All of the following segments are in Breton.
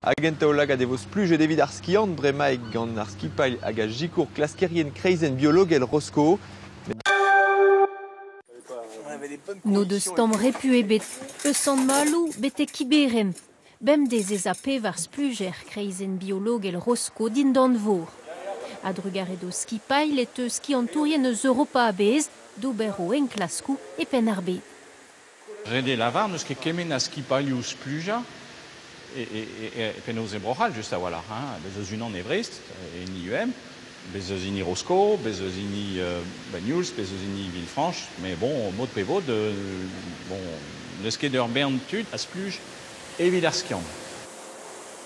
Hag en taol-lagad e vo splujet evit ar skiant bremaik gant ar skipailh hag a sikour klaskerien kreizenn biologel Rosko. N'o deus tamm repu ebet, eus Sant-Maloù betek Kiberen. Bemdez ez a pevar splujer kreizenn biologel Rosko dindan vor. A-drugarez d'o skipailh e teu skiantourien eus Europa a-bezh d'ober o enklaskoù e Penn-ar-Bed. Ret eo lavar n'eus ket kement a skipailhoù splujañ e penaos e Bro-C'hall just a-walc'h. Hein. Bez eus unan e Brest, en IUM, bez eus hini Rosko, bez eus hini Banyuls, bez eus hini Villefranche, mais bon, mod pe vod, bon, n'eus ket ur bern tud a spluj evit ar skiant.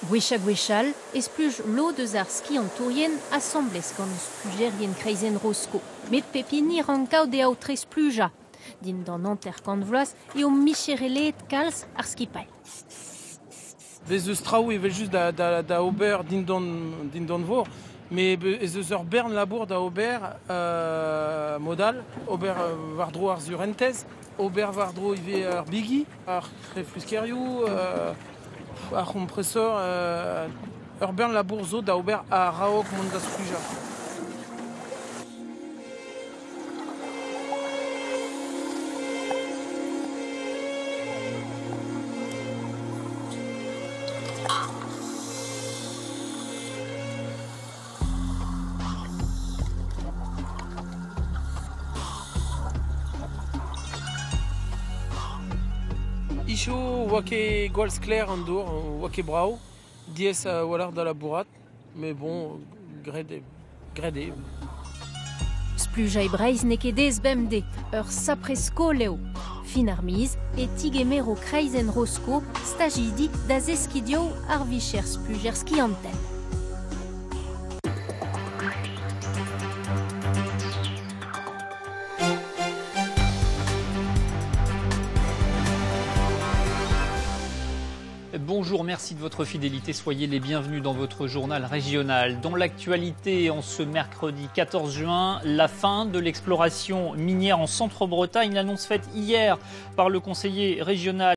Gwech ha gwechall e spluj lod eus ar skiantourien asambles gant splujerien kreizenn Rosko. Met pep hini rank kaout e aotre splujañ. Dindan 50 vloaz eo micherelaet kalz ar skipailh. Bez eus traoù evel-just da ober dindan vor, met ez eus ur bern labour da ober mod all, ober war-dro ar surentez, ober war-dro ivez ar bigi, ar c'hefluskerioù, ar c'hompresor, ur bern labour zo da ober a-raok mont da splujañ. Hiziv oa ket gwall sklaer an dour, oa ket brav, diaes a-walc'h da labourat, met bon, graet eo. Graet eo. Splujañ e Breizh n'eo ket aes bemdez, ur sapre skol eo. Fin ar miz e tigemero kreizenn Rosko stajidi da zeskiñ dezho ar vicher splujer skiantel. Bonjour, merci de votre fidélité. Soyez les bienvenus dans votre journal régional. Dans l'actualité, en ce mercredi 14 juin, la fin de l'exploration minière en Centre-Bretagne, l'annonce faite hier par le conseiller régional.